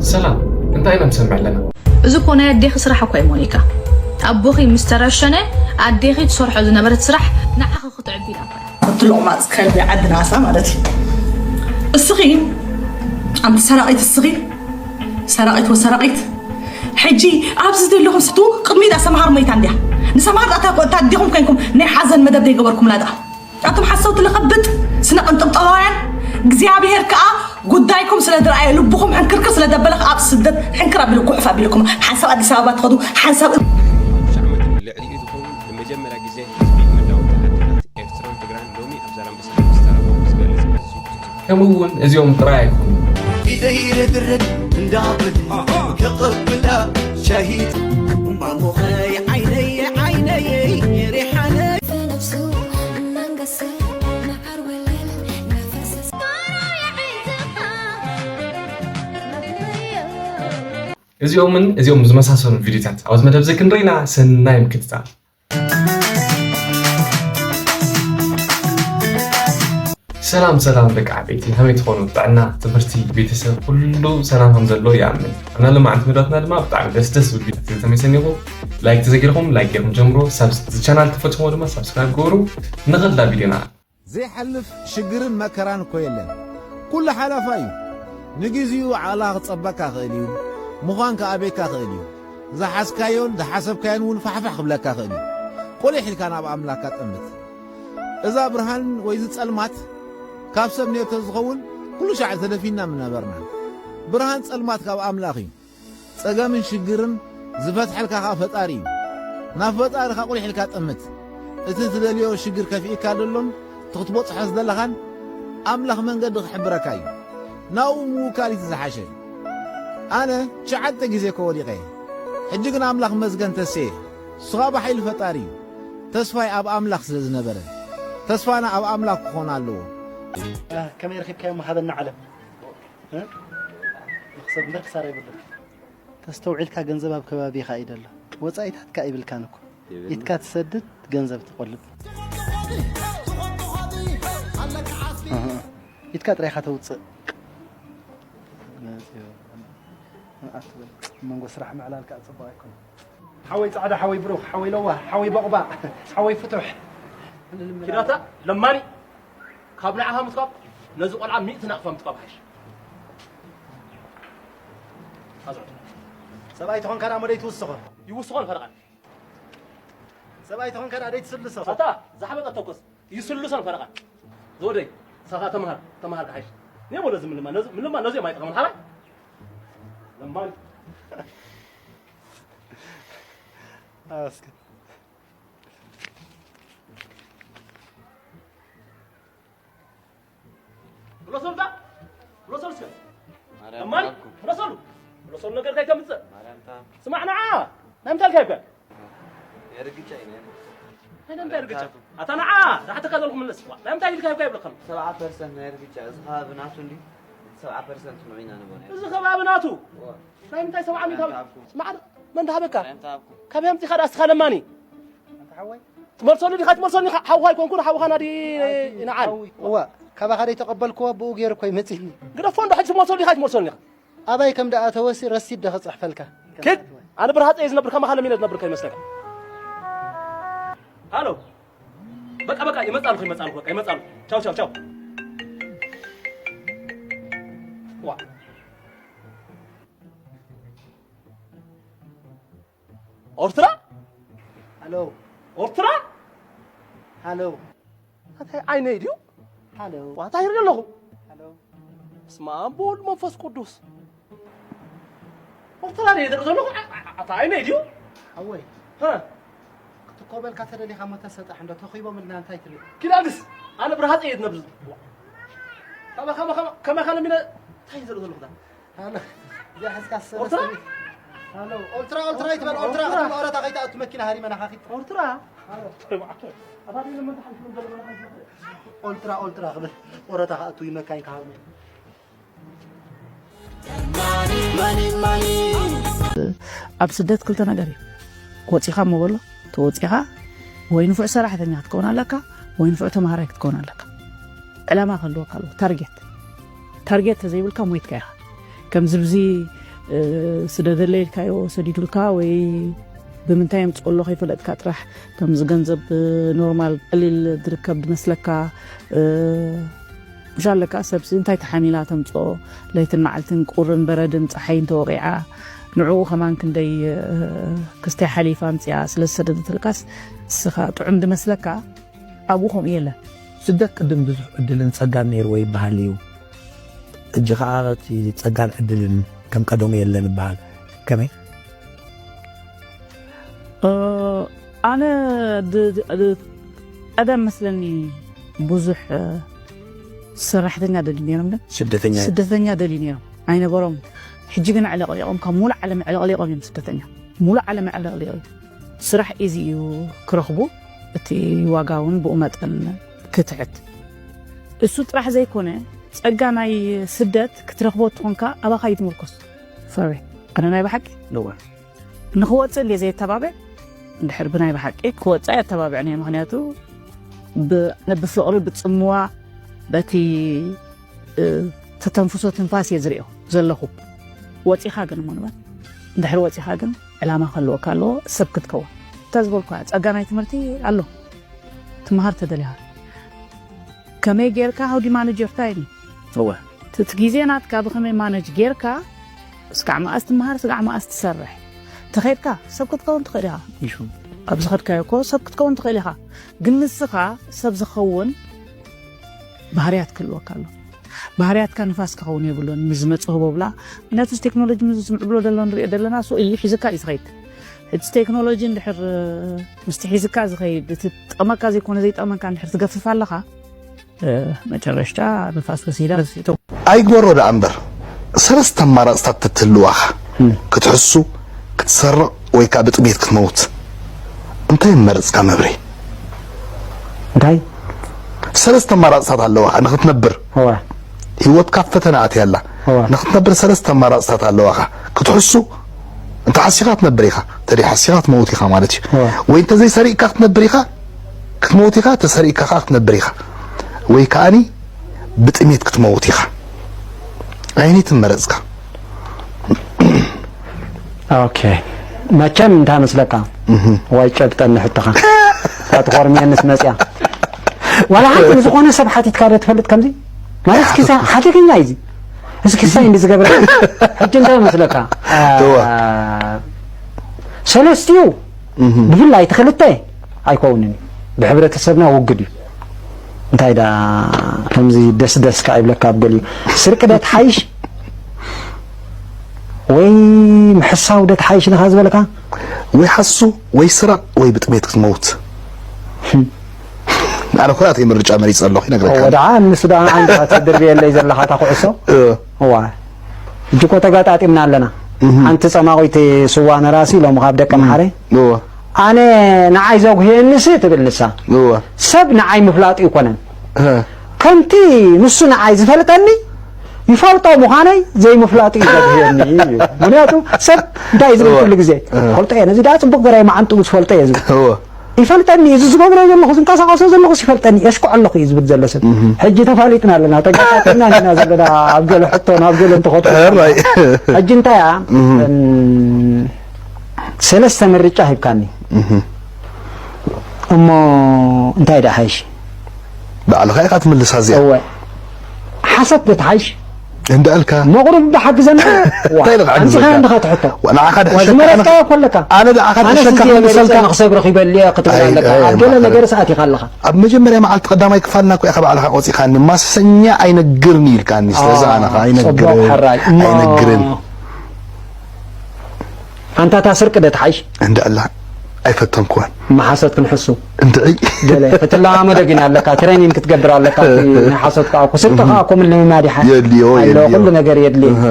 ሰላም፣ እንታይ ኢና ንሰምዕ ኣለና? እዚ እኮ ናይ ኣዴኺ ስራሕ እኮ እዩ ሞኒካ። ኣቦኺ ምስ ተረሸነ ኣዴኺ ትሰርሖ ዝነበረት ስራሕ ንዓኺ ክትዕቢ ኢላ እኮ እያ። እቲ ሎቕማፅ ከልቢ ዓዲ ናሳ ማለት እዩ። እስኺ ኣንቲ ሰራቒት፣ እስኺ ሰራቒት ወሰራቒት። ሕጂ ኣብዚ ዘለኹም ስቱ ቅድሚት ኣሰምሃር መይታ እንድያ። ንሰምሃር ኣታ ኣታ ኣዴኹም ኮይንኩም ናይ ሓዘን መደብ ዘይገበርኩምላ ደኣ። ኣቱም ሓሰውቲ ለኸብጥ ስነ ቅንጥብጠባውያን፣ እግዚኣብሔር ከኣ ጉዳይኩም ስለ ዝረኣየ፣ ልብኹም ሕንክርክር ስለ ዘበለ ከኣ ኣብ ስደት ሕንክር ኣቢሉ ጉሕፍ ኣቢልኩም ሓንሳብ ኣዲስ ኣበባ ትኸዱ፣ ሓንሳብ ዓመት ልዕሊኡ ዝኸውን ንመጀመርያ ግዜ ህዝቢ መዳወብቲ ዓድታት ኤርትራን ትግራይን ሎሚ ኣብ ዛላምበሳ ዝተረኸቡ ዝገልጽ ኣዝዩ ትሑት። ከምኡ እውን እዚኦም ጥራይ ኣይኮኑን። ኢደይ ርድርድ እንዳብል ከቕብላ ሻሂ ማሞኸይ ዓይነይ ዓይነይ ሪሓነይ ነፍሱ መንገሰ መዓር ወለል ነፈሰስ እዚኦምን እዚኦም ዝመሳሰሉ ቪዲዮታት ኣብዚ መደብ እዚ ክንርኢና ሰናይ ምክትታል። ሰላም ሰላም ደቂ ዓበይቲ፣ ከመይ ትኾኑ? ጥዕና፣ ትምህርቲ፣ ቤተሰብ፣ ኩሉ ሰላም ከም ዘሎ ይኣምን። ኣና ሎማዓንቲ መደባትና ድማ ብጣዕሚ ደስ ደስ ዝብል ቪዲዮታት ተመይሰኒኹ። ላይክ ተዘጊርኩም ላይክ ገይርኩም ጀምሮ። ሳብስ-፣ ቻናል ተፈትሞ ድማ ሳብስክራይብ ገበሩ። ንኸዳ ቪዲዮና። ዘይሓልፍ ሽግርን መከራን እኮ የለን። ኩሉ ሓላፋ እዩ። ንግዚኡ ዓቕልኻ ክጸበካ ክእል እዩ። ምዃን ከኣቤካ ክእል እዩ። ዝሓዝካዮን ዝሓሰብካዮን እውን ፋሕፋሕ ክብለካ ክእል እዩ። ቁሊሕ ኢልካ ናብ ኣምላኽካ ጠምት። እዛ ብርሃን ወይ እዚ ጸልማት ካብ ሰብ ነይሩ ተዝኸውን ኩሉ ሻዕ ተደፊንና ምነበርና። ብርሃን ጸልማት ካብ ኣምላኽ እዩ። ጸገምን ሽግርን ዝፈትሐልካ ኸኣ ፈጣሪ እዩ። ናብ ፈጣሪኻ ቁሊሕ ኢልካ ጠምት። እቲ ትደልዮ ሽግር ከፊእካ ዘሎን እቲ ክትበጽሖ ዝደለኻን ኣምላኽ መንገዲ ክሕብረካ እዩ። ናብኡ ምውካል እቲ ዝሓሸ። ኣነ ትሽዓተ ግዜ እኮ ወዲቐ። ሕጂ ግን ኣምላኽ መስገን ተስየ። እሱ ኸኣ ብሓይሊ ፈጣሪ እዩ። ተስፋይ ኣብ ኣምላኽ ስለ ዝነበረ፣ ተስፋና ኣብ ኣምላኽ ክኾን ኣለዎ። ከመይ ረኺብካዮ ሃበና ዓለም? እ? መኽሰብ እምበር ክሳራ የብሉን። ተስተውዒልካ ገንዘብ ኣብ ከባቢኻ እዩ ዘሎ። ወጻኢታትካ ኣይብልካን እኮ። የብልን። ኢድካ ትሰድድ፣ ገንዘብ ትቆልብ። ኣሃ። ኢድካ ጥራይ ኢኻ ተውጽእ። ኣትበል። መንጎ ስራሕ ምዕላል ከኣ ጽቡቕ ኣይኮነን። ሓወይ ጻዕዳ፣ ሓወይ ብሩኽ፣ ሓወይ ለዋህ፣ ሓወይ ቦቕባቕ፣ ሓወይ ፍቱሕ። ኪዳታ ለማኒ ካብ ንዓኻ ምትኳብ ነዚ ቆልዓ ሚእቲ ናቕፋ ምትኳብ ሓይሽ። ኣዝዑ። ሰብኣይ ተኾንካ ደኣ መደይ ትውስኾ? ይውስኾ ንፈረቓ። ሰብኣይ ተኾንካ ደኣ ደይ ትስልሶ? ኣታ ዝሓበጠ ተኮስ። ይስልሶ ንፈረቓ። ዝወደይ፣ ንስኻ ተምሃር፣ ተምሃር ክሓይሽ። ኔሞ ነዚ ምልማ፣ ነዚ ምልማ፣ ነዚኦም ኣይጠቕሙን። ሓራይ? ለማኒ። ኣስከ። ብለሶሉ እዛ። ብለሶሉ እስከ። ማርያም ለማኒ፣ ተሃብኩም። ብለሶሉ። ብለሶሉ ነገር እንታይ ተምጽእ? ማርያም ተሃብኩም። ስማዕ ንዓ። ናይ ምንታይ ኢልካ ይብካ? ናይ ርግጫ እዩ፣ ናይ ርግጫ። ናይ ምንታይ ርግጫ? ኣታ ንዓ፣ ዝሓተካ ዘለኹ ምለስ። ዋ፣ ናይ ምንታይ ኢልካ ይብካ ይብለካ? ሰብዓ ፐርሰንት ናይ ርግጫ፣ እዚ ከባቢ ናቱ እንድዩ። ሰብዓ ፐርሰንት ንዑ ኢና ንብሎ። እዚ ከባቢ ናቱ። ዋ። ናይ ምንታይ ሰብዓ ሚእታዊ? ማርያም ተሃብኩም። ስማዕ፣ መን ዝሃበካ? ማርያም ተሃብኩም። ካበይ ኣምጺኻ ደኣ እስኻ ለማኒ? ኣንታ ሓወይ። ትመልሰሉ ዲኻ? ትመልሰሉ ዲኻ? ሓውኻ ኣይኮንኩን፣ ሓውኻ ናዲ ኣቲ ንዓል። ሓዊ። እዋ፣ ካባኻ ደይ ተቐበልክዎ፣ ብኡ ገይሩ እኮ ይመጽእ። ግደፎ እንዶ፣ ሕጂ ትመልሰሉ ዲኻ? ትመልሰሉ ዲኻ? ኣባይ ከም ደኣ ተወሲ ረሲድ ዶ ክጽሕፈልካ? ኪድ! ኣነ ብርሃጸ እየ ዝነብር፣ ከማኻ ለሚነ ዝነብር ከይመስለካ። ሃሎ። በቃ፣ በቃ፣ ይመጻልኩ፣ ይመጻልኩ፣ በቃ፣ ይመጻልኩ። ቻው፣ ቻው፣ ቻው። ዋ። ኦርትራ? ሃሎ። ኦርትራ? ሃሎ። ኣታይ ዓይነይ ድዩ? ሃሎ። ዋታ ይርኢ ኣለኹ። ሃሎ። በስመ ኣብ ወወልድ መንፈስ ቅዱስ። ኦርትራ ድየ ዝርኢ ዘለኹ? ኣ-፣ ኣ-፣ ኣታ ዓይነይ ድዩ? ሓወይ። ሃ? ክትኮበልካ ተደሊኻ እሞ ተሰጣሕ እንዶ ተኺቦም ኢልና እንታይ ትብል? ኪድ ኣልግስ። ኣነ ብርሃፀ እየ ዝነብር። ከመ-፣ ከመ-፣ ከመ-፣ ከመ-፣ ከመ-፣ ከመ-፣ እንታይ ዝርኢ ዘለኹ ዳ? ሃሎ፣ እዚኣ ሒዝካ ሰለስተ ኦልትራ? ሚእቲ። ሃሎ፣ ኦልትራ፣ ኦልትራ ይትበል፣ ኦልትራ ኦልትራ። ክትብል ኦረታ ከይትኣቱ መኪና ሃሪመና ካኺድ። ኦልትራ? ሃሎ። ኣታ ደይ ለመን ተሓልፉ ዘሎ መናኻ። ኦልትራ፣ ኦልትራ ክብል ኦረታ ክኣቱ እዩ መካይን ክሃርሙ። ኣብ ስደት ክልተ ነገር እዩ። ወፂኻ እሞ በሎ፣ ተወፂኻ ወይ ንፉዕ ሰራሕተኛ ክትከውን ኣለካ፣ ወይ ንፉዕ ተምሃራይ ክትከውን ኣለካ። ዕላማ ክህልወካ ኣለዎ፣ ታርጌት። ታርጌት ተዘይብልካ ሞይትካ ኢኻ። ከምዚ ብዚ ስደደለይ ኢልካዮ ሰዲዱልካ ወይ ብምንታይ የምፅኦ ኣሎ ከይፈለጥካ ጥራሕ፣ ከምዚ ገንዘብ ኖርማል ቀሊል ዝርከብ ዝመስለካ፣ ምሻለካ ሰብሲ እንታይ ተሓሚላ ተምፅኦ፣ ለይትን መዓልትን ቁርን በረድን ፀሓይን ተወቂዓ፣ ንዕኡ ከማን ክንደይ ክስተይ ሓሊፋ ኣምፅኣ ስለ ዝሰደደትልካስ፣ ንስኻ ጥዑም ዝመስለካ ኣብኡ ከምኡ የለን። ስደት ቅድም ብዙሕ ዕድልን ጸጋን ነይርዎ ይበሃል እዩ። ሕጂ ኸኣ እቲ ጸጋን ዕድልን ከም ቀደሙ የለን ይበሃል። ከመይ? ኣነ ቀደም መስለኒ ብዙሕ ሰራሕተኛ ደልዩ ነይሮም ዶ? ስደተኛ። ስደተኛ ደልዩ ነይሮም ኣይነበሮም። ሕጂ ግን ዕለቕሊቖም ካብ ሙሉእ ዓለም ዕለቕሊቖም እዮም ስደተኛ። ሙሉእ ዓለም ዕለቕሊቑ እዩ። ስራሕ ኢዚ እዩ ክረኽቡ፣ እቲ ዋጋ እውን ብኡ መጠን ክትሕት። እሱ ጥራሕ ዘይኮነ፣ ጸጋ ናይ ስደት ክትረኽቦ ትኾንካ ኣባኻ እዩ ትምርኮስ። ሶሪ፣ ኣነ ናይ ብሓቂ ንወ ንኽወጽእ እንድየ ዘየተባብዕ፣ እንድሕር ብናይ ብሓቂ ክወጽእ ኣየተባብዕን እየ። ምኽንያቱ ብ-፣ ብፍቕሪ፣ ብጽምዋ፣ በቲ፣ እ፣ ተተንፍሶ ትንፋስ እየ ዝርእዮ ዘለኹ። ወጺኻ ግን እሞ ንበል፣ እንድሕር ወጺኻ ግን ዕላማ ክህልወካ ኣለዎ፣ ሰብ ክትከውን። እታ ዝበልኩዋ ጸጋ ናይ ትምህርቲ ኣሎ። ትምሃር ተደሊኻ። ከመይ ጌርካ፣ how do you manage your time? እወ። እቲ ግዜ ናትካ ብኸመይ ማነጅ ጌርካ፣ ስጋዕ መኣስ ትምሃር፣ ስጋዕ መኣስ ትሰርሕ። ተኸይድካ ሰብ ክትከውን ትኽእል ኢኻ። ይሹ። ኣብ ዝኸድካዮ እኮ ሰብ ክትከውን ትኽእል ኢኻ። ግን ንስኻ ሰብ ዝኸውን ባህርያት ክህልወካ ኣሎ። ባህርያትካ ንፋስ ክኸውን የብሉን። ምስ ዝመጽእ ህቦብላ፣ ምክንያቱ እዚ ቴክኖሎጂ ምስ ዝምዕብሎ ዘሎ ንሪኦ ዘለና፣ ስቕ ኢሉ ሒዝካ እዩ ዝኸይድ። እቲ ቴክኖሎጂ እንድሕር ምስቲ ሒዝካ ዝኸይድ፣ እቲ ጠመካ ዘይኮነ ዘይጠመካ እንድሕር ትገፍፍ ኣለኻ፣ እ፣ መጨረሽታ ንፋስ ወሲዳ። ኣይግበሮ ደኣ እምበር፣ ሰለስተ ኣማራጽታት ተትህልዋኻ፣ እም። ክትሕሱ፣ ክትሰርቕ ወይ ከኣ ብጥሜት ክትመውት። እንታይ ምመረጽካ መብሬ? እንታይ? ሰለስተ ኣማራጽታት ኣለዋኻ ንኽትነብር። እወ። ህይወትካ ኣብ ፈተና ኣትያ ኣላ። እወ። ንኽትነብር ሰለስተ ኣማራጽታት ኣለዋኻ። ክትሕሱ፣ እንተ ሓሲኻ ትነብር ኢኻ፣ እንተ ደይ ሓሲኻ ትመውት ኢኻ ማለት እዩ። እወ። ወይ እንተ ዘይሰሪቕካ ክትነብር ኢኻ፣ ክትመውት ኢኻ፣ ተሰሪቕካ ከኣ ክትነብር ኢኻ። ወይ ከኣኒ ብጥሜት ክትመውት ኢኻ። ኣየነይቲ ምመረጽካ? ኦኬ። መቸም እንታይ መስለካ? እህ። ዋይ ጨብጠኒ ሕቶኻ። እታ ትኾርምየንስ መጽያ። ዋላ ሓንቲ ንዝኾነ ሰብ ሓቲትካ ዶ ትፈልጥ ከምዚ? ማለት እስኪ ሳ-፣ ሓደገኛ እዩ እዚ። እስኪ ሳይ እንዲ ዝገብረ። ሕጂ እንታይ መስለካ? አ፣ እዋ። ሰለስቲኡ እህ። ብፍላይ እቲ ክልተ ኣይከውንን እዩ። ብሕብረተሰብና ውጉድ እዩ። እንታይ ዳ ከምዚ ደስ ደስ ከኣ ይብለካ ኣብ ገሊኡ። ስርቂ ዶ ትሓይሽ ወይ ምሕሳው ዶ ትሓይሽ ንኻ ዝበለካ? ወይ ሓሱ ወይ ስረቕ ወይ ብጥሜት ክትመውት። ኣነ ኩላተይ ምርጫ መሪጸ ኣለኹ ይነግረካ። እወ፣ ደኣ ንሱ ደኣ ኣንታ ትድርብየለይ ዘለኻ እታ ኩዕሶ። እ። እዋ። ሕጂ እኮ ተጋጣጢምና ኣለና። እህ። ሓንቲ ጸማቒት ስዋ ነራሲ ኢሎም ካብ ደቂ እህ። መሓረ። እወ። ኣነ ንዓይ ዘጉህየኒሲ ትብል ንሳ። እወ። ሰብ ንዓይ ምፍላጡ ይኮነን። እህ። ከምቲ ንሱ ንዓይ ዝፈልጠኒ ይፈልጦ ምዃነይ ዘይምፍላጡ እዩ ዘጉህየኒ እዩ። ምኽንያቱ ሰብ እንታይ እዩ ዝብል እወ። ኩሉ ግዜ? እህ። ፈልጦ እየ፣ ነዚ ደኣ ጽቡቕ ገይረ መዓንጥኡ ዝፈልጦ እየ ዝብል። እወ። ይፈልጠኒ እዩ፣ እዚ ዝገብሮ ዘለኹ፣ ዝንቀሳቐሶ ዘለኹስ ይፈልጠኒ፣ የሽኩዕ ኣለኹ እዩ ዝብል ዘሎ ሰብ። እህ። ሕጂ ተፋሊጥና ኣለና፣ ተጋጣጢምና ኢና ዘለና ኣብ ገለ ሕቶን ኣብ ገለ እንትኾቱ። ሕራይ። ሕጂ እንታይ እያ? እህ። እም፣ ሰለስተ ምርጫ ሂብካኒ። እህ። እሞ እንታይ ደኣ ሓይሽ? ባዕልኻ ኢኻ ትምልሳ እዚኣ። እወ። ሓሶት ዶ ትሓይሽ? እንዳ ኣልካ። መቑርብ ዶ ሓግዘና? ዋ፣ እንታይ ኢሉ ክሕግዘካ? ኣንቲኻ እንዲኻ ትሕቶ። ዋ፣ ንዓኻ ዋ፣ ድሕሸካ ዝመረጽካዮ ኣነ እኮ ኣለካ። ኣነ ንዓኻ ኣነስ ድሕሸካ እዚኣ ክምልሰልካ መሪጸ ንኽሰብርኽ ይበልየ ክትብል ኣይ፣ ኣለካ። ኣይ፣ ኣብ ገለ ኣይ፣ ነገር ሰኣት ኢኻ ኣለኻ። ኣብ መጀመርያ መዓልቲ ቀዳማይ ክፋልና እኮ ኢኻ ብባዕልኻ ቆጺኻኒ። ማሰኛ ኣይነግርን ኢልካኒ። ስለዚ ኣዎ፣ ኣነኻ ኣይነግርን። ጽቡቕ ሕራይ። እሞ ኣይነግርን። ኣንታ እታ ስርቂ ዶ ትሓይሽ? እንዳ ኣላ ኣይፈተንኩዋን። እማ ሓሶት ክንሕሱ። እንድዒ። ገለ ክትለማመዶ ግን ኣለካ፣ ትሬኒን ክትገብር ኣለካ። እቲ ናይ ሓሶት ከኣ እኮ፣ ስርቂ ከኣ እኮ ምልምማድ ይሓ-፣ የድልዮ፣ ኣሎ፣ የድልዮ። ኩሉ ነገር የድልዮ። እህ።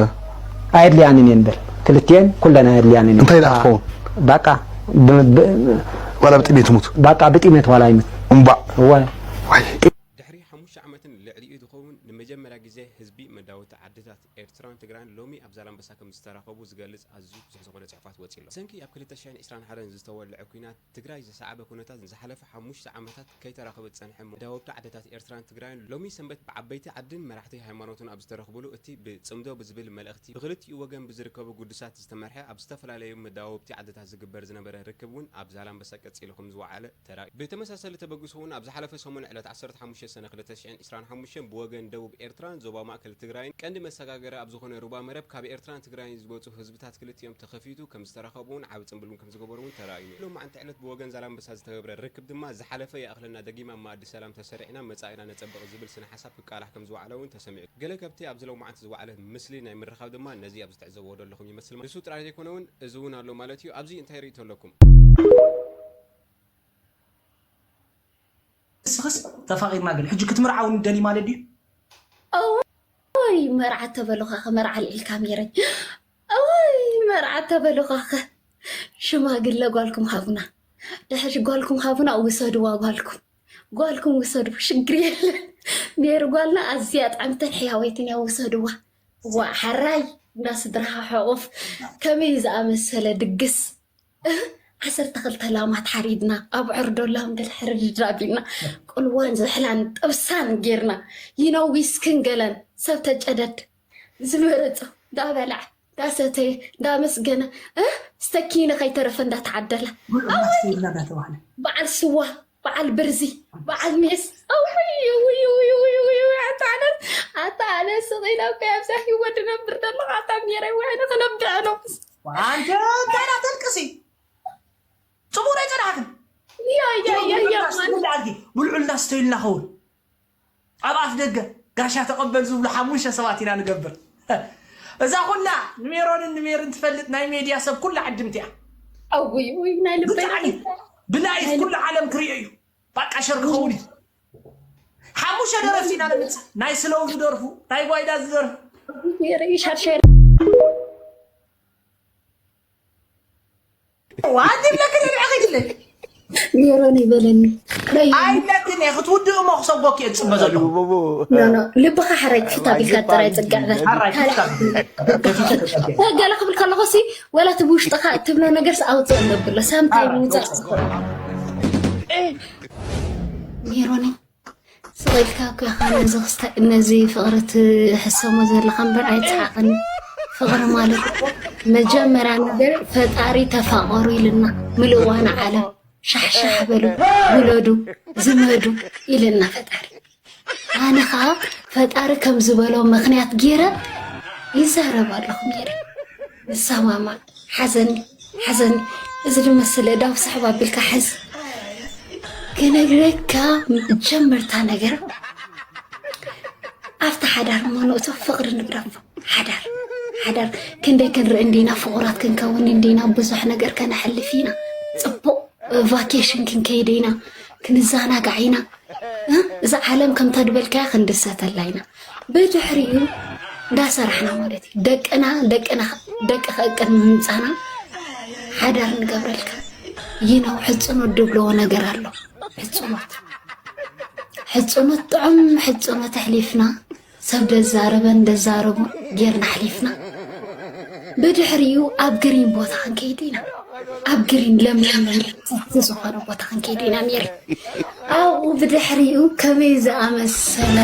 ኣየድልያንን እየን በል። ክልቲኤን ኩለን ኣየድልያንን እየን። እንታይ ደኣ ክኸውን? ባቃ፣ ብ-፣ ብ-፣ ዋላ ብጥሜት ትሙት? ባቃ ብጥሜት ዋላ ይሙት። እምባእ። እወ። ዋይ። ድሕሪ ሓሙሽተ ዓመትን ልዕሊኡ ዝኸውን ንመጀመርያ ግዜ ህዝቢ መዳወብቲ ዓድታት ኤርትራን ትግራይን ሎሚ ኣብ ዛላምበሳ ከም ዝተራኸቡ ዝገልጽ ኣዝዩ ብዙሕ ዝኾነ ጽሑፋት ወጺኡ ኣሎ። ብሰንኪ ኣብ ክልተ ሽሕን ዕስራን ሓደን ዝተወልዐ ኲናት ትግራይ ዘሰዓበ ኩነታት ንዝሓለፈ ሓሙሽተ ዓመታት ከይተራኸበ ዝጸንሐ መዳወብቲ ዓድታት ኤርትራን ትግራይን ሎሚ ሰንበት ብዓበይቲ ዓድን መራሕቲ ሃይማኖትን ኣብ ዝተረኽብሉ እቲ ብጽምዶ ብዝብል መልእኽቲ ብክልቲኡ ወገን ብዝርከቡ ግዱሳት ዝተመርሐ ኣብ ዝተፈላለዩ መዳወብቲ ዓድታት ዝግበር ዝነበረ ርክብ እውን ኣብ ዛላምበሳ ቀጺሉ ከም ዝወዓለ ተራእዩ። ብተመሳሳሊ ተበግሶ እውን ኣብ ዝሓለፈ ሰሙን ዕለት ዓሰርተ ሓሙሽተ ሰነ ክልተ ሽሕን ዕስራን ሓሙሽተን ብወገን ደቡብ ኤርትራን ዞባ ማእከል ትግራይን ቀንዲ መሰጋገሪ ኣብ ዝኾነ ሩባ መረብ ካብ ኤርትራን ትግራይን ዝመጹ ህዝብታት ክልቲኦም ተኸፊቱ ከም ዝተራኸቡ እውን ዓቢ ጽምብል እውን ከም ዝገበሩ እውን ተራእዩ ነይሩ። ሎማዓንቲ ዕለት ብወገን ዛላምበሳ ዝተገብረ ርክብ ድማ ዝሓለፈ ይኣኽለና ደጊም ኣብ መኣዲ ሰላም ተሰሪዕና መጻኢና ነጸብቕ ዝብል ስነ ሓሳብ ክቃላሕ ከም ዝወዓለ እውን ተሰሚዑ። ገለ ካብቲ ኣብዚ ሎማዓንቲ ዝወዓለ ምስሊ ናይ ምርኻብ ድማ ነዚ ኣብዚ ትዕዘብዎ ዘለኹም ይመስል። ንሱ ጥራይ ዘይኮነ እውን እዚ እውን ኣሎ ማለት እዩ። ኣብዚ እንታይ ርእይቶ ኣለኩም? ንስኽስ ተፋቒርና ግን ሕጂ ክትምርዓውኒ ደሊ ማለት ድዩ? እዋይ መርዓ ተበሉኻኸ መርዓ ልዒልካ ሜረይ። እዋይ መርዓ ተበሉኻኸ ሽማግለ ጓልኩም ሃቡና። ድሕሪ ጓልኩም ሃቡና ውሰድዋ ጓልኩም። ጓልኩም ውሰዱ ሽግር የለን። ሜሪ ጓልና ኣዝያ ጥዕምትን ሕያወይትን እያ ውሰድዋ። ዋ ሓራይ እንዳ ስድራኻ ሕቑፍ ከመይ ዝኣመሰለ ድግስ። ዓሰርተ ክልተ ላማት ሓሪድና ኣብዑር ዶ ላም ገለ ሕርድድ ኣቢልና ቁልዋን ዝሕላን ጥብሳን ጌርና ይነዊስክን ገለን ሰብ ተጨደድ ዝመረፆ እንዳበልዐ እንዳሰተየ እንዳመስገነ እ ስተኪነ ከይተረፈ እንዳተዓደላ ጉልዑ እናስተየልና እንዳተባህለ በዓል ስዋ በዓል ብርዚ በዓል ሜስ ኣውይ ውይ ውይ ውይ ውይ ኣታ ኣነስ ኣታ ኣነስ ስቕ ኢለ እኮ ኣብዛ ህይወት ድነብር ዘለኹ ኣታ ሜረይ ውሕነ ክነብዕ ነው ኣንቲ እንታይ ዳ ተልቅሲ ፅቡቅ ናይ ፀናሕክን ያ ያ ያ ያ ትብል ኣድጊ ብልዑልና ስተይልና ኸውን ኣብ ኣፍ ደገ ጋሻ ተቐበል ዝብሉ ሓሙሽተ ሰባት ኢና ንገብር እዛ ኩላ ንሜሮንን ንሜርን ትፈልጥ ናይ ሜድያ ሰብ ኩላ ዕድምቲ እያ ኣውይ ውይ ናይ ልበይ ብጣዕሚ ብላይፍ ኩሉ ዓለም ክሪኦ እዩ ባቃ ሸር ክኸውን እዩ ሓሙሽተ ደረፍቲ ኢና ንምፅእ ናይ ስለው ዝደርፉ ናይ ጓይዳ ዝደርፉ ሜረይ ሻርሸር ዋን ይብለክን ንብዐ ከይድለይ ሜሮን ይበለኒ ኣይብለክን እየ ክትውድእ እሞ ክሰጎክ እየ ዝፅበ ዘለኹ ኖ ኖ ልብኻ ሕራይ ክፍት ኣቢልካ ጥራይ ፅግዕ በል ሓራይ ክፍት ኣቢልካ። ገለ ክብል ከለኹ ሲ ወላ እቲ ብውሽጥኻ እትብሎ ነገር ኣውፅእ ነብሎ ሳምታይ ምውፃእ ዝኽእል ሜሮኒ ስቕ ኢልካ እኮ ኢኻ ነዚ ክስተ ነዚ ፍቕሪ ትሕሰሞ ዘለኻ እምበር ኣይትስሓቕን። ፍቕሪ ማለት እኮ መጀመርያ ነገር ፈጣሪ ተፋቐሩ ኢልና ምልእዋና ዓለም ሻሕሻሕ በሉ ውለዱ ዝመዱ ኢልና ፈጣሪ። ኣነ ኸዓ ፈጣሪ ከም ዝበሎ ምኽንያት ገይረ ይዛረብ ኣለኹ ነይረ። ንሰማማዕ ሓዘኒ ሓዘኒ እዚ ዝመስል እዳው ስሕብ ኣቢልካ ሕዝ ክነግረካ ጀመርታ ነገር ኣብቲ ሓዳር እሞ ንእቶ ፍቕሪ ንግረፎ ሓዳር ሓዳር ክንደይ ክንርኢ እንዲና ፍቑራት ክንከውን እንዲና ብዙሕ ነገር ከነሕልፍ ኢና ፅቡቕ ቫኬሽን ክንከይድ ኢና ክንዘናጋዕ ኢና እዛ ዓለም ከምታ ድበልካያ ክንድሰተላ ኢና ብድሕሪኡ እንዳሰራሕና ማለት እዩ ደቅና ደቅና ደቂ ከእቅድ ምምፃና ሓዳር ንገብረልካ ይነው ሕፅኖት ድብልዎ ነገር ኣሎ ሕፅኖት ሕፅኖት ጥዑም ሕፅኖት ኣሕሊፍና ሰብ ደዛረበን ደዛረቡ ጌርና ኣሕሊፍና ብድሕሪኡ ኣብ ግሪን ቦታ ክንከይድ ኢና ኣብ ግሪን ለምለም ዝኾነ ቦታ ክንከይድ ኢና ሜሪ ኣብኡ ብድሕሪኡ ከመይ ዝኣመሰለ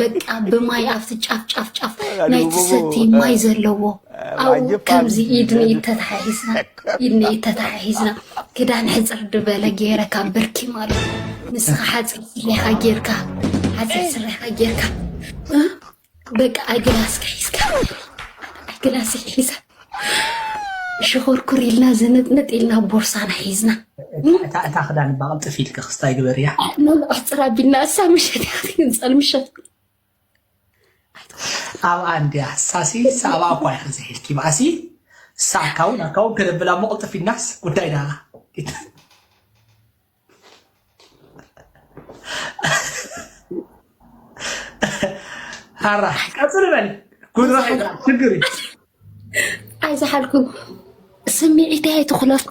በቃ ብማይ ኣብቲ ጫፍ ጫፍ ጫፍ ናይ ትሰቲ ማይ ዘለዎ ኣብኡ ከምዚ ኢድ ንኢድ ተተሓሒዝና ኢድ ንኢድ ተተሓሒዝና ክዳን ሕፅር ድበለ ገይረ ካብ ብርኪ ማለት ንስኻ ሓፂር ስሬኻ ጌርካ ሓፂር ስሬኻ ጌርካ በቃ ኣግላስካ ሒዝካ ኣግላስ ሒዛ ሽኾርኩር ኢልና ዝንጥንጥ ኢልና ቦርሳና ሒዝና እታ ክዳን ባቕልጥፍ ኢልካ ክስታይ ግበር እያ ኣሕፅር ኣቢልና እሳ ምሸት ኢኻ ትንፀል ምሸት ኣብ ኣንድያ ሳሲ ሳባ እኳ ኢኻ ዝሒልኪ ባእሲ ሳካውን ኣካውን ከነብላ መቕልጥፍ ኢልናስ ጉዳይ ዳላ ሓራ ቀፅል በል ጉድራ ችግር እዩ ኣይዝሓልኩ ስምዒተይ ኣይትኹለፍ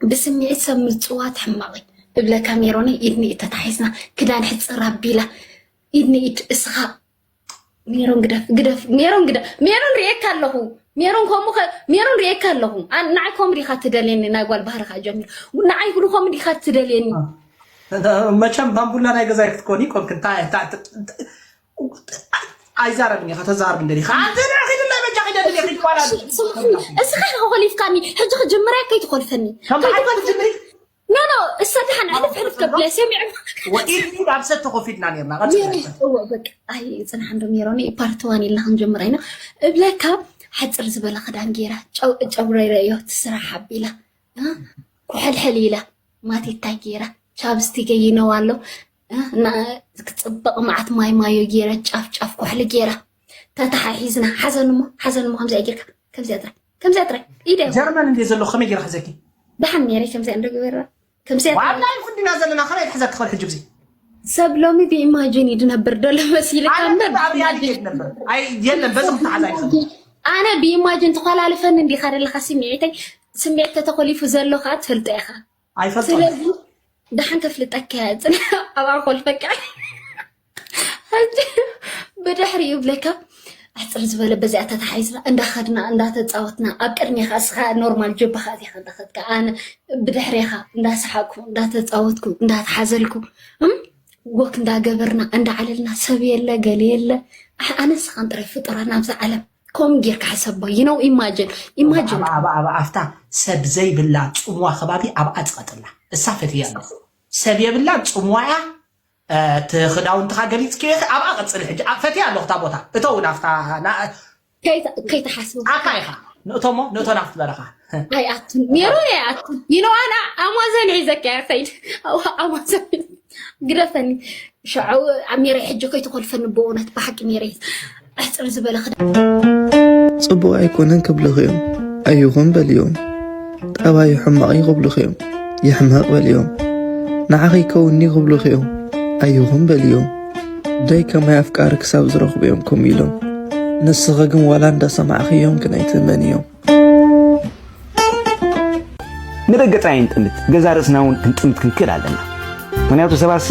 ብስምዒት ሰብ ምፅዋት ሕማቕ እዩ እብለካ ሜሮነይ ኢድኒ እተታሒዝና ክዳን ሕፅር ኣቢላ ኢድ ንኢድ እስኻ ሜሮን ግደፍ ግደፍ ሜሮን ግደፍ ሜሮን ርኤካ ኣለኹ። ሜሮን ከምኡ ከ- ሜሮን ርኤካ ኣለኹ። ኣን- ንዓይ ከምኡ ዲኻ ትደልየኒ? ናይ ጓል ባህርኻ ጀሚር ንዓይ ሁሉ ከምኡ ዲኻ ትደልየኒ? መቸም ባምቡላ ናይ ገዛይ ክትኮኒ ኮንክ እንታይ እንታይ- እንታይ- ኣይዛረብን ኢኻ ተዛረብ እንደሊ ኻ ኣንተ ንዕኺ ድላይ በጃ ኺደድል ኢኺ ይባላል። ስምዕኒ፣ እስኻ ኢኻ ኮሊፍካኒ። ሕጂ ክጅምር እያ ከይትኾልፈኒ። ከም ብሓቂ ክትጅምሪ ኖ ኖ እሳ ደሓን ሕልፍ ሕልፍ ከብለ ሰሚዕ ወኢድ ኢድ ኣብ ሰት ተኾፊድና ነርና። ቀጽል ሜሮን እወ በቃ ኣይ ፅንሓ እንዶ ሜሮን ፓርት ዋን ኢልና ክንጀምር ኢና እብለካ። ሓፅር ዝበለ ክዳን ገይራ ጨው- ጨጉረይ ረእዮ ትስራሕ ኣቢላ እ? ኩሕልሕል ኢላ ማቲታይ ገይራ ቻብስቲክ ይነው ኣሎ እ? እና ክፅብቅ መዓት ማይ ማዮ ገይረ ጫፍ ጫፍ ኩሕሊ ገይራ ተተሓሒዝና ሓዘን እሞ ሓዘን እሞ ከምዚኣ ጌርካ ከምዚኣ ጥራይ ከምዚኣ ጥራይ ኢደ ጀርመን እንዴ ዘለኹ ከመይ ገይረ ሕዘኪ? ደሓን ነይረ ከምዚኣ እንደገበራ ከምዚኣ ጥራይ ዋላ ይኹን ዲና ዘለና ከመይ ትሕዘኪ ኸል ሕጂ ግዜ ሰብ ሎሚ ብኢማጂን እዩ ድነብር ደሎ መሲልካ እምበር ኣብ ሪያሊቲ የት ነበር ኣይ የለን በዚ ክተሓዝ ኣይኽእል ኣነ ብኢማጂን ተኮላልፈኒ እንዲኻ ደለካ ስምዒተይ ስምዒት ተተኮሊፉ ዘሎ ከዓ ትፈልጦ ኢኻ ኣይፈልጦ ስለዚ ደሓን ከፍልጠካ እያ ፅና ኣብኣ ኮልፈካ ሕጂ ብድሕሪኡ ብለካ ኣሕፅር ዝበለ በዚኣ ተተሓሒዝና እንዳኸድና እንዳተፃወትና ኣብ ቅድሜኻ እስኻ ኖርማል ጀባኻ እዚኻ እንዳኸድካ ኣነ ብድሕሬኻ እንዳሰሓቅኩ እንዳተፃወትኩ እንዳተሓዘልኩ እም? ወክ እንዳገበርና እንዳዓለልና ሰብ የለ ገለ የለ ኣሕ- ኣነ እስኻን ጥራይ ፍጡራ ናብዛ ዓለም ከም ጌርካ ሕሰቦ you know imagine imagine ኣብ ኣብ ኣብ ኣፍታ ሰብ ዘይብላ ፅምዋ ከባቢ ኣብኣ ፅቐጥላ እሳ ፈትያ ኣሎ ሰብ የብላ ፅምዋ እያ እቲ ክዳውንትኻ ገሊፅኪ ኣብኣ ቀፅሊ ሕጂ ኣብ ፈትያ ኣለኹ እታ ቦታ እተው ናፍታ ና- ከይተ- ከይተሓስቡ ኣካ ኢኻ ንእቶሞ ንእቶ ናፍቲ በረኻ ኣይኣቱን ሜሮን ኣይኣቱን you know ኣና ኣማዘን ሒዘካ እያ ከይድ ኣማዘን ግደፈኒ ሸዑ ኣብ ሜረ ሕጂ ከይትኮልፈኒ ብእውነት ብሓቂ ሜረ ኣሕፅር ዝበለ ክዳ ጽቡቕ ኣይኮነን ክብሉኺ እዮም ኣይኹን በልዮም። ጠባዩ ሕማቕ እዩ ክብሉኺ እዮም ይሕመቕ በልዮም። ንዓኺ ይከውንኒ ክብሉኺ እዮም ኣይኹን በልዮም። ጉዳይ ከማይ ኣፍቃሪ ክሳብ ዝረኽቡ እዮም ከምኡ ኢሎም። ንስኺ ግን ዋላ እንዳሰማዕኽዮም ግን ኣይትእመንዮም። ንደገ ጥራይ ንጥምት ገዛ ርእስና እውን ክንጥምት ክንክእል ኣለና ምክንያቱ ሰባሲ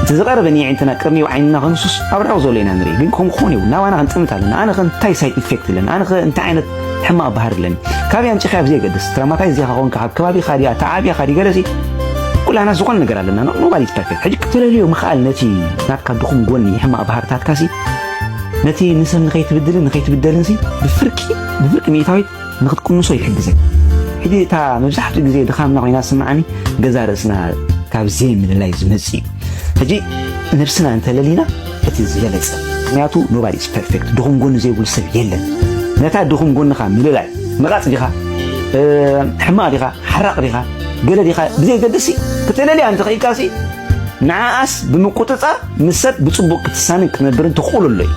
እቲ ዝቐረበኒ የዒንትና ቅድሚው ዓይንና ከንሱስ ኣብ ርሑቕ ዘሎ ኢና ንርኢ ግን ከም ክኾን ይው ናባና ክንጥምት ኣለና ኣነ ከ እንታይ ሳይድ ኢፌክት ኣለኒ ኣነ ከ እንታይ ዓይነት ሕማቕ ባህር ኣለኒ ካበይ ኣምፂኻ ብዘይ ገድስ ትራማታይ ዜኻ ኾንካ ካብ ከባቢኻ ድያ ተዓብያኻ ድዩ ገለሲ ኩላና ዝኾነ ነገር ኣለና ኖባዲ ፐርፌክት ሕጂ ክትለልዮ ምኽኣል ነቲ ናትካ ድኹም ጎኒ ሕማቕ ባህርታትካሲ ነቲ ንሰብ ንኸይትብድልን ንኸይትብደልን ሲ ብፍርቂ ብፍርቂ ሚእታዊት ንክትቅንሶ ይሕግዘን። ሕጂ እታ መብዛሕትኡ ግዜ ድኻምና ኮይና ስምዓኒ ገዛ ርእስና ካብ ዘይምልላይ ዝመጽእ እዩ። ሕጂ ነብስና እንተለሊና እቲ ዝበለጸ ምክንያቱ nobody is perfect ድኹም ጎኒ ዘይብሉ ሰብ የለን። ነታ ድኹም ጎንኻ ምልላይ ንቓጽ ዲኻ ሕማቕ ዲኻ ሓራቕ ዲኻ ገለ ዲኻ ብዘየገድስ ክትእለልያ እንተኽኢልካ ሲ ንዓኣስ ብምቁፅፃር ምስ ሰብ ብፅቡቅ ክትሳንን ክትነብርን ትኽእሉ ኣሎ እዩ።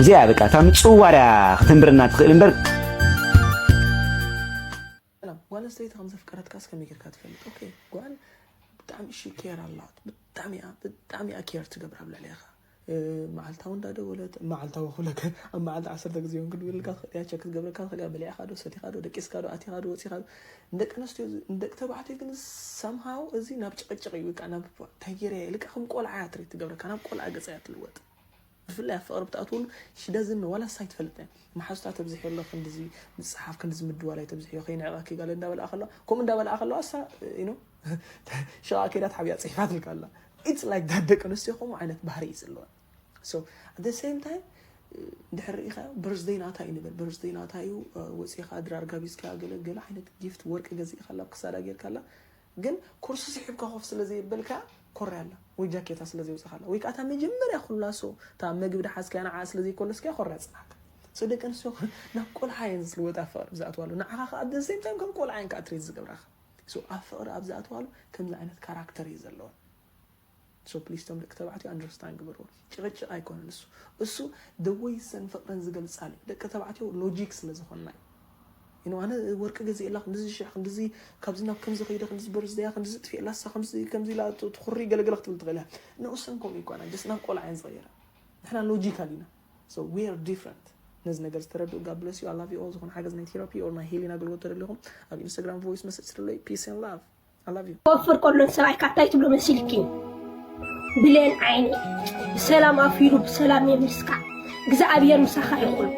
እዚኣ በቃ እታ ምፅውዋር እያ ክትንብረና ትኽእል እምበር ጓል ኣንስተይቲ ከም ዘፍቀረትካ እስከመይ ጌርካ ትፈልጥ ኦኬ ጓል ብጣዕሚ ሺ ኬር ኣላት ብጣዕሚ እያ ብጣዕሚ እያ ኬር ትገብር ኣብ ልዕሌኻ መዓልታዊ እንዳደወለት መዓልታዊ ክብለካ ኣብ መዓልቲ ዓሰርተ ግዜ እውን ክድውልልካ ትኽእል እያ ቸክ ክትገብረካ ትኽእል እያ በሊዕካ ዶ ሰቲኻ ዶ ደቂስካ ዶ ኣቲኻ ዶ ወፂኻ ዶ ንደቂ ኣንስትዮ ንደቂ ተባዕትዮ ግን ሰምሃው እዚ ናብ ጭቕጭቕ እዩ ወይከዓ ናብ እንታይ ገይረ እየ ኢልካ ከም ቆልዓ እያ ትሪት ትገብረካ ናብ ቆልዓ ገፃ እያ ትልወጥ ብፍላይ ኣብ ፍቕሪ ብትኣትወሉ ሽደዝን ዋላ ሳይ ትፈልጥ እያ መሓዙታ ተብዝሕዮ ኣሎ ክንድዚ ምፅሓፍ ክንድዚ ምድዋላይ ተብዝሕዮ ከይንዕቐኪ ጋለ እንዳበልኣ ከለዋ ከምኡ እንዳበልኣ ከለዋ እሳ you know ሽቓ ከይዳ ተሓቢኣ ፅሒፋትልካ ኣላ it's like that ደቂ ኣንስትዮ ከምኡ ዓይነት ባህሪ እዩ ዘለወን so at the same time ድሕር ርኢኻ በርዝደይ ናታ እዩ ንበል በርዝደይ ናታ እዩ ወፂኻ ድራር ጋቢዝካ ገለ ገለ ዓይነት ጊፍት ወርቂ ገዚእካላ ኣብ ክሳዳ ጌርካላ ግን ኮርሱ ስሒብካ ኮፍ ስለ ዘይበልካ ኮርያ ኣላ ወይ ጃኬታ ስለ ዘውፅኻላ ወይ ከዓ እታ መጀመርያ ኩላ so እታ መግቢ ድሓዝካያ ንዓ ስለ ዘይኮለስካያ ኮርያ ፅናሕካ so ደቂ ኣንስትዮ ናብ ቆልዓ እየን ዝልወጣ ፍቅሪ ብዝኣትዋሉ ንዓኻ ከዓ at the same time ከም ቆልዓ እየን ከዓ ትሪት ዝገብራኻ so ኣብ ፍቅሪ ኣብ ዝኣትዋሉ ከምዚ ዓይነት ካራክተር እዩ ዘለወን so please ቶም ደቂ ተባዕትዮ understand ግበርዎ ጭቅጭቅ ኣይኮነን እሱ እሱ the way ሰን ፍቅረን ዝገልፃሉ እዩ ደቂ ተባዕትዮ logic ስለ ዝኾንና እዩ you know ኣነ ወርቂ ገዚእላ ክንድዚ ሽሕ ክንድዚ ካብዚ ናብ ከምዚ ከይደ ክንድዚ በርዝደያ ክንድዚ ጥፊእላ እሳ ከምዚ ከምዚ ኢላ ትኹሪ ገለገለ ክትብል ትኽእል እያ ንኡሰን ከምኡ ይኮና just ናብ ቆልዓ እየን ዝቕየራ ንሕና logical ኢና so we are different ነዚ ነገር ዝተረድኡ God bless you I love you all ዝኾነ ሓገዝ ናይ therapy or ናይ healing ኣገልግሎት ተደሊኹም ኣብ Instagram voice message ስለለይ peace and love I love you ክወፍር ከሎ ሰብኣይ ካታይ ትብሎ መሲልኪ ብሌን ዓይነይ፣ ብሰላም ኣፊሩ ብሰላም የምልስካ። እግዚኣብሔር ምሳኻ ይኹን።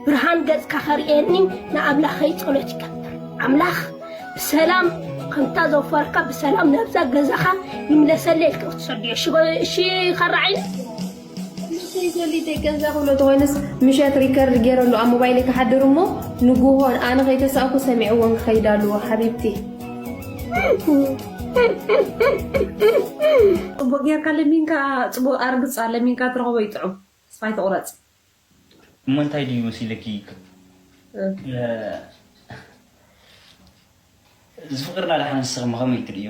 ብርሃን ገጽካ ከርእየኒ ንኣምላኸይ ጸሎት ይገብር። ኣምላኽ ብሰላም ከምታ ዘውፈረካ ብሰላም ናብዛ ገዛኻ ይምለሰለይ ኢልካ ክትሰድዮ። እሺ፣ እሺ፣ ካራ ዓይነይ። ንሰይ ዘሊተይ ገዛ ክብሎ ተኾይንስ ምሸት ሪከርድ ገይረሉ ኣብ ሞባይለይ ክሓድር እሞ ንጉሆ ኣነ ከይተሳእኩ ሰሚዕዎን ክኸይድ ኣለዎ ሓቢብቲ። ጽቡቅ ጌርካ ለሚንካ፣ ጽቡቅ ኣርግጻ ለሚንካ ትረኽቦ ይጥዑም። ተስፋ ኣይትቑረጽ። እሞ እንታይ ድዩ መሲለኪ? እ። እ፣ እዚ ፍቅርና ደሓን ንስኽም ከመይ ትርእዮ?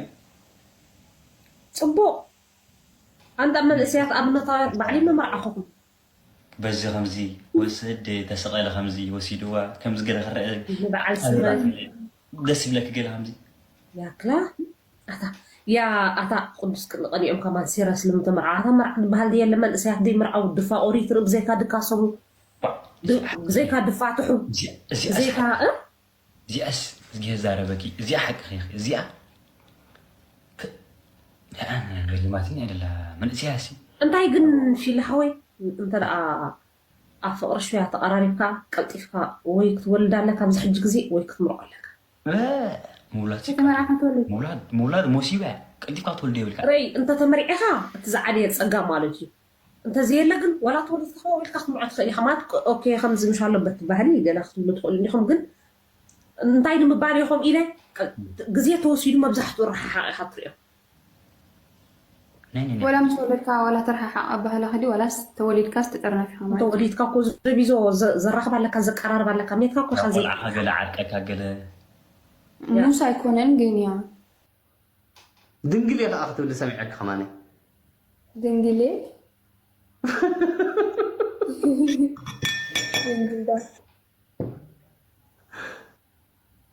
ጽቡቅ። ኣንታ መንእሰያት ኣብነታውያን ባዕለይ መመርዓኹኹም። በዚ ከምዚ ወስድ ተሰቐለ ከምዚ ወሲድዋ ከምዚ ገለ ክረአ ንበዓል ስመን። ደስ ይብለኪ ገለ ከምዚ? ያክላ ኣታ ያ ኣታ ቅዱስ ቅድሚ ቀኒኦም ከማን ሲረስ ልምተመርዓ ኣታ መርዓ ዝበሃል ድየለ መንእሰያት ደይ መርዓው ድፋ ኦሪት ርእ ብዘይካ ድካሰቡ ባ- ድ- ብዘይካ ድፋትሑ እዚኣ- እዚኣ ብዘይካ እ? እዚኣስ እዝጊ ዛረበኪ እዚኣ ሓቂ ኺ እዚኣ ክ- ኣነ ገሊማትኒ ኣይደላ መንእሰያ ሲ እንታይ ግን ፊል ሓወይ እንተ ደኣ ኣብ ፍቕሪ ሽያ ተቐራሪብካ ቀልጢፍካ ወይ ክትወልድ ኣለካ ኣብዚ ሕጂ ግዜ ወይ ክትምርዖ ኣለካ እ፣ ምውላድ ሲ- ከተመርዓኻ ትወልድ ምውላድ ምውላድ ሞሲባ እያ ቀልጢፍካ ክትወልድ የብልካ ረይ እንተ ተመርዒኻ እቲ ዝዓበየ ጸጋ ማለት እዩ እንተ ዘየለ ግን ዋላ ተወሊድካ ኢልካ ክትምርዖ ትኽእል ኢኻ ማለት ኦኬ ከምዚ ምሽ ኣለበት ትባህሊ ገለ ክትብሉ ትኽእሉ እንዲኹም ግን እንታይ ንምባል ኢኹም ኢለ ግዜ ተወሲዱ መብዛሕትኡ ረሓሓቕ ኢኻ ትሪኦ ናይ ናይ ናይ ወላ ምስ ወለድካ ዋላ ተረሓሓቕ ኣባህላ ክዲ ዋላስ ተወሊድካስ ተጠርነፍ ኢኻ ማለት ተወሊድካ እኮ ዘቢዞ ዘ- ዘራኽብ ኣለካ ዘቀራርብ ኣለካ ሜትካ እኮ ኢኻ ዘ- ቆልዓኻ ገለ ዓርቀካ ገለ ሙስ ኣይኮነን ግን ያ ድንግል እየ ከዓ ክትብል ሰሚዐኪ ከማኒ ድንግሌ ድንግል ዳ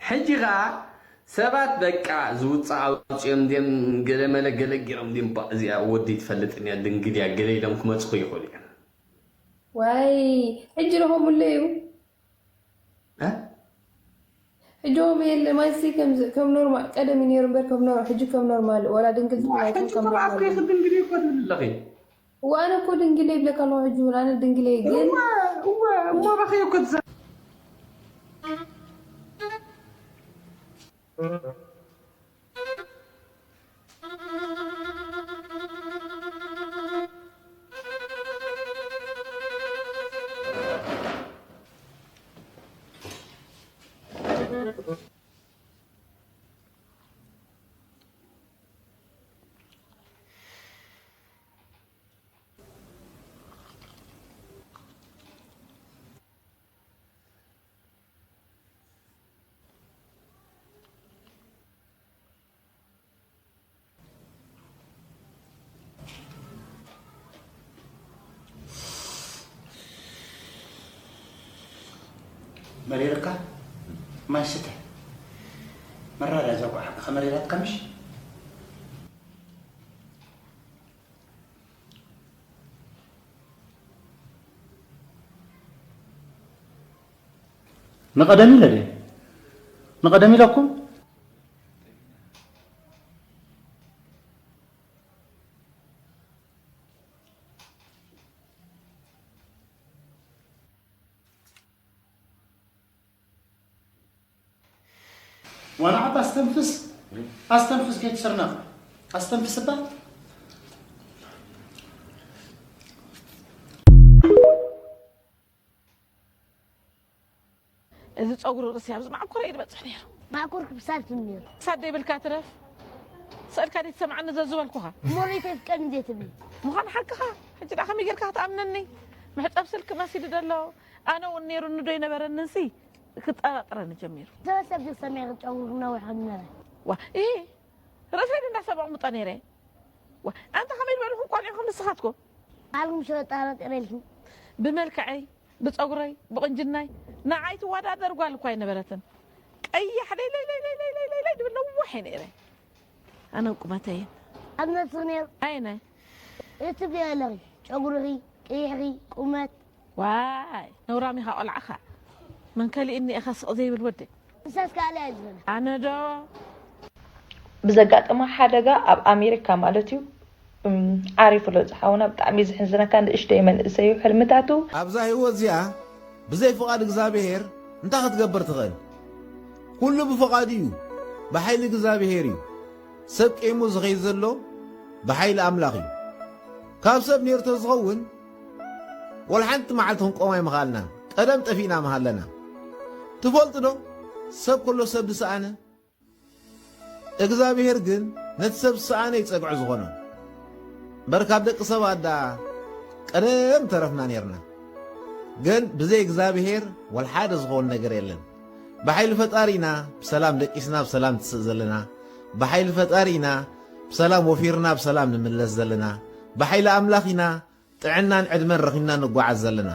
ሕጂ ኸዓ ሰባት በቃ ዝውፃእ ኣውፅኦም ድም ገለመለ ገለ ገይሮም ድም ባ እዚኣ ወዲ ትፈልጥን እያ ድንግል እያ ገለ ኢሎም ክመፅኹ ይኽእሉ እዮም ዋይ ሕጂ ረኸሙለዩ እ? ሕጂ ኸም የለ ማይሲ ከም ኖርማል ቀደም ነይሩ እምበር ከም ኖር ሕጂ ከም ኖርማል ወላ ድንግል ሕጂ ትብላይኩም ከም ተባዕት ኖርማል ከይክድንግል እኮ ትብል ኣለኺ እዋ ኣነ እኮ ድንግለ ይብለካ ኣለኹ ሕጂ እውን ኣነ ድንግለ እየ፣ ግን እዋ እዋ እሞ ረኸዮ እኮ ትዛ መሪርካ ማይ ስተ መራዳ እዛ ጓሓ ከመሪራትካ ምሽ ንቐደም ኢለ ድየ ንቐደም ኢለኩም ዋና ዓባ ኣስተንፍስ ኣስተንፍስ ከይትስርነቕ ኣስተንፍስ እባ እዚ ጸጉሪ ርእሲ ኣብዚ ማዕኮር እዩ ዝበጽሕ ነይሩ። ማዕኮር ክብሳል ትም ነይሩ። ክሳድ ዘይብልካ ትረፍ። ስእልካ ደይ ትሰምዓኒ ዘዝበልኩኻ። እሞ ርእይቶ የፍቀድኒ ዘይትብሊ። ምዃን ሓቅኻ። ሕጂ ደኣ ከመይ ጌርካ ክትኣምነኒ? መሕጸብ ስልኪ መሲሉ ደሎ። ኣነ እውን ነይሩኒ ዶ ኣይነበረንን ሲ ክጠራጥረኒ ጀሚሩ። ሰበሰብ ድዩ ሰሚዕኺ ጨጉርኺ ነዊሕ ከም ዝነበረ? ዋ፣ ኢ፣ ርእሰይ ድዩ እንዳሰብ ኣቕምጦ ነይረ? ዋ፣ ኣንታ ከመይ ዝበልኹም ቆልዑኹም ንስኻትኩም? ባዕልኩም ሽሮ ጠራጢረ ኢልኪ። ብመልክዐይ፣ ብጸጉረይ፣ ብቕንጅናይ ንዓይ ትወዳደር ጓል እኳ ኣይነበረትን። ቀያሕ ለይ ለይ ለይ ለይ ለይ ለይ ለይ ለይ ድብል ነዋሕ እየ ነይረ። ኣነን ቁመተይን። ኣብ ነብስኺ ነይሩ? ኣይነ። እቲ ገለኺ፣ ጨጉርኺ፣ ቅይሕኺ፣ ቁመት። ዋይ ነውራም ኢኻ ቆልዓኻ መን ከሊእኒ ኢኻ ስቕ ዘይብል ወዲ ንሳስ ካልእ እያ ዝብል ኣነ ዶ ብዘጋጠማ ሓደጋ ኣብ ኣሜሪካ ማለት እዩ ዓሪፉ ኣሎ ዝሓውና፣ ብጣዕሚ እዩ ዝሕዝነካ። ንእሽተይ መንእሰይ እዩ ሕልምታቱ። ኣብዛ ህይወት እዚኣ ብዘይ ፍቓድ እግዚኣብሔር እንታይ ክትገብር ትኽእል? ኩሉ ብፍቓዱ እዩ፣ ብሓይሊ እግዚኣብሔር እዩ። ሰብ ቄሙ ዝኸይድ ዘሎ ብሓይሊ ኣምላኽ እዩ። ካብ ሰብ ነይሩ ተዝኸውን ወላ ሓንቲ መዓልቲ ክንቆም ኣይምኽኣልናን። ቀደም ጠፊእና ምሃለና። ትፈልጡ ዶ? ሰብ ከሎ ሰብ ዝሰኣነ እግዚኣብሔር ግን ነቲ ሰብ ዝሰኣነ እዩ ጸግዒ ዝኾኖ። እምበር ካብ ደቂ ሰባት ደኣ ቀደም ተረፍና ነርና። ግን ብዘይ እግዚኣብሔር ወላ ሓደ ዝኸውን ነገር የለን። ብሓይሊ ፈጣሪ ኢና ብሰላም ደቂስና ብሰላም ንትስእ ዘለና። ብሓይሊ ፈጣሪ ኢና ብሰላም ወፊርና ብሰላም ንምለስ ዘለና። ብሓይሊ ኣምላኽ ኢና ጥዕናን ዕድመን ረኺብና ንጓዓዝ ዘለና።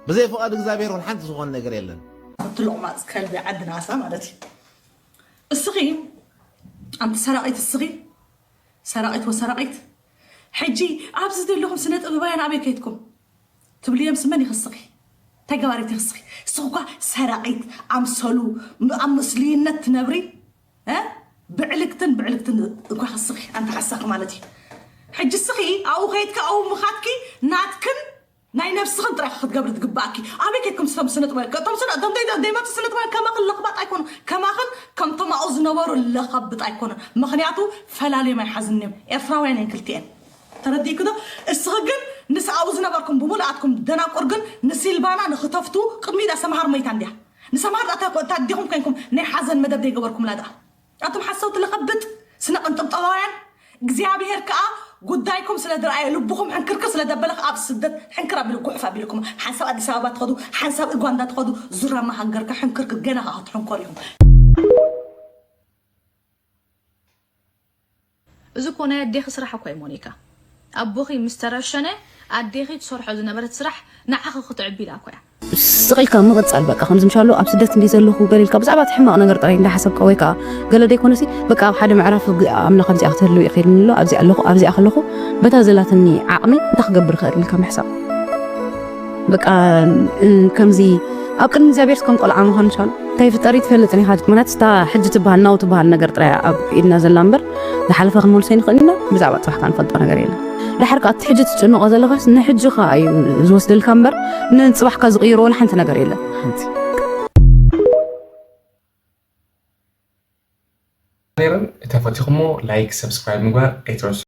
ብዘይ ፍቓድ እግዚኣብሔር ወላ ሓንቲ ዝኾነ ነገር የለን። ትልቑማፅ ከልቢ ዓዲ ናሳ ማለት እዩ። እስኺ ኣንቲ ሰራቒት፣ እስኺ ሰራቒት ወሰራቒት፣ ሕጂ ኣብዚ ዘለኹም ስነ ጥበባውያን ኣበይ ከይድኩም ትብልዮም? ስመን ይኽስኺ፣ ተገባሪት ይኽስኺ። እስኺ እኳ ሰራቒት ኣምሰሉ ኣብ ምስሉይነት ትነብሪ፣ እ? ብዕልግትን ብዕልግትን እኳ ክስኺ ኣንቲ ሓሳኺ ማለት እዩ። ሕጂ እስኺ ኣብኡ ከይድካ ኣብኡ ምኻድኪ ናትክን ናይ ነብስኽን ጥራይ ክትገብሪ ትግባኣኪ። ኣበይ ከይድኩም ስቶም ስነ ጥበብ፣ እቶም ስነ፣ እቶም ደይ-፣ ደይመቱ ስነ ጥበብ ከማኽን ለኽባጥ ኣይኮኑ። ከማኽን ከምቶም ኣብኡ ዝነበሩ ለኸብጥ ኣይኮኑ። ምኽንያቱ ፈላልዮም ኣይሓዝን እዮም። ኤርትራውያን እየን ክልቲኤን። ተረዲእኪ ዶ? እስኺ ግን ንስ ኣብኡ ዝነበርኩም ብምልኣትኩም ደናቁር ግን ንሲልቫና ንኽተፍቱ ቅድሚት ኣሰምሃር መይታ እንድያ። ንሰምሃር ኣታ እኮ፣ እታ ኣዴኹም ኮይንኩም ናይ ሓዘን መደብ ደይገበርኩምላ ደኣ። ኣቱም ሓሰውቲ ለኸብጥ ስነ ቅንጥብጠባውያን፣ እግዚኣብሔር ከኣ ጉዳይኩም ስለ ዝረኣየ ልብኹም ሕንክርክር ስለ ዘበለ ኣብ ስደት ሕንክር ኣቢሉ ጉሕፍ ኣቢልኩም። ሓንሳብ ኣዲስ ኣበባ ትኸዱ፣ ሓንሳብ ኡጋንዳ ትኸዱ፣ ዙራ መሃንገርካ ሕንክርክር ገና ከኣ ክትሕንኮር ኢኹም። እዚ እኮ ናይ ኣዴኺ ስራሕ እኮ እዩ ሞኒካ። ኣቦኺ ምስ ተረሸነ ኣዴኺ ትሰርሖ ዝነበረት ስራሕ ንዓኺ ክትዕቢ ኢላ እኮ እያ። ስቕ ኢልካ ምቕጻል በቃ። ከምዚ ምሻሎ ኣብ ስደት እንድየ ዘለኹ ገለ ኢልካ ብዛዕባ እቲ ሕማቕ ነገር ጥራይ እንዳሓሰብካ ወይ ከዓ ገለ ደይኮነሲ በቃ ኣብ ሓደ ምዕራፍ ግ-፣ ኣምላኽ ኣብዚኣ ክትህልው ኢኺ ኢልኒ ኣሎ፣ ኣብዚኣ ኣለኹ፣ ኣብዚኣ ከለኹ በታ ዘላትኒ ዓቕሚ እንታይ ክገብር እኽእል ኢልካ ምሕሳብ። በቃ እ፣ ከምዚ ኣብ ቅድሚ እግዚኣብሔር ከም ቆልዓ ምዃን ምሻሎ እንታይ ፍጠር ይትፈልጥን ኢኻ። ምክንያት ስታ ሕጂ ትበሃል ናው ትበሃል ነገር ጥራይ ኣብ ኢድና ዘላ እምበር ዝሓለፈ ክንመልሶ ይንኽእል ኢና። ብዛዕባ ጽባሕ ካንፈልጦ ነገር የለን። ድሓር ከኣ እቲ ሕጂ ትጭንቆ ዘለኻስ ንሕጂ ከኣ እዩ ዝወስደልካ እምበር ንጽባሕካ ዝቕይሮ ወላ ሓንቲ ነገር የለን። ሓንቲ ነይረን። እንተፈቲኹሞ ላይክ፣ ሰብስክራይብ ምግባር ኣይትረስዑ።